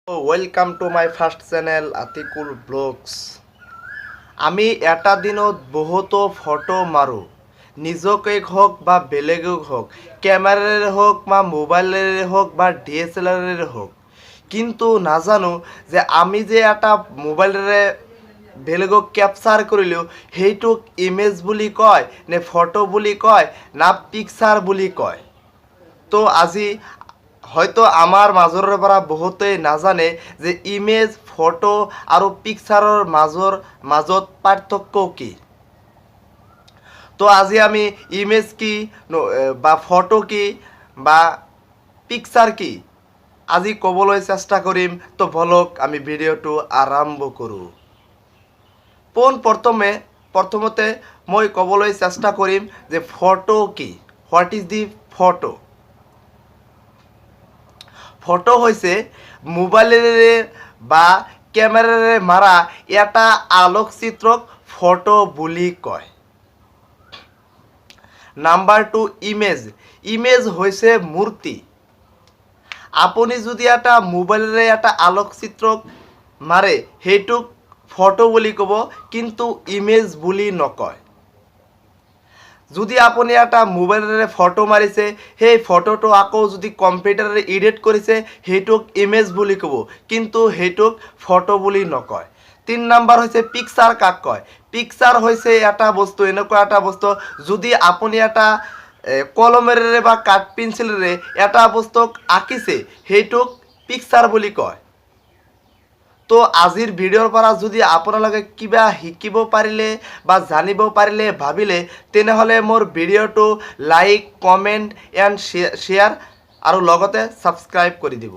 Welcome to my first channel, Atikul Vlogs. আমি এটা দিনত বহুতো ফটো মাৰোঁ, নিজকে হওক বা বেলেগক হওক, কেমেৰাৰে হওক বা মোবাইলেৰে হওক বা ডিএছএলআৰেৰে হওক। কিন্তু নাজানো যে আমি যে এটা মোবাইলেৰে বেলেগক কেপচাৰ কৰিলোঁ, সেইটোক ইমেজ বুলি কয় নে ফটো বুলি কয় না পিকচাৰ বুলি কয়। তো আজি হয়তো আমাৰ মাজৰে পৰা বহুতেই নাজানে যে ইমেজ, ফটো আৰু পিকচাৰৰ মাজত পাৰ্থক্য কি। তো আজি আমি ইমেজ কি বা ফটো কি বা পিকচাৰ কি আজি ক'বলৈ চেষ্টা কৰিম। তো বলক, আমি ভিডিঅ'টো আৰম্ভ কৰোঁ। পোন প্ৰথমে প্ৰথমতে মই ক'বলৈ চেষ্টা কৰিম যে ফটো কি। What is the photo? Photo হৈছে মোবাইলেৰে বা কেমেৰাৰে মাৰা এটা আলোকচিত্ৰক ফটো বুলি কয়। Number 2, image. ইমেজ হৈছে মূৰ্তি। আপুনি যদি এটা মোবাইলেৰে এটা আলোকচিত্ৰক মাৰে, সেইটোক ফটো বুলি ক'ব, কিন্তু ইমেজ বুলি নকয়। যদি আপুনি এটা মোবাইলেৰে ফটো মাৰিছে, সেই ফটোটো আকৌ যদি কম্পিউটাৰেৰে এডিট কৰিছে, সেইটোক ইমেজ বুলি ক'ব, কিন্তু সেইটোক ফটো বুলি নকয়। 3 নাম্বাৰ হৈছে পিকচাৰ কাক কয়। পিকচাৰ হৈছে এটা বস্তু, এনেকুৱা এটা বস্তু, যদি আপুনি এটা কলমেৰে বা কাঠ পেঞ্চিলেৰে এটা বস্তুক আঁকিছে, সেইটোক পিকচাৰ বুলি কয়। তো আজিৰ ভিডিঅ'ৰ পৰা যদি আপোনালোকে কিবা শিকিব পাৰিলে বা জানিব পাৰিলে ভাবিলে, তেনেহ'লে মোৰ ভিডিঅ'টো লাইক, কমেণ্ট এণ্ড শ্বেয়াৰ আৰু লগতে ছাবস্ক্ৰাইব কৰি দিব।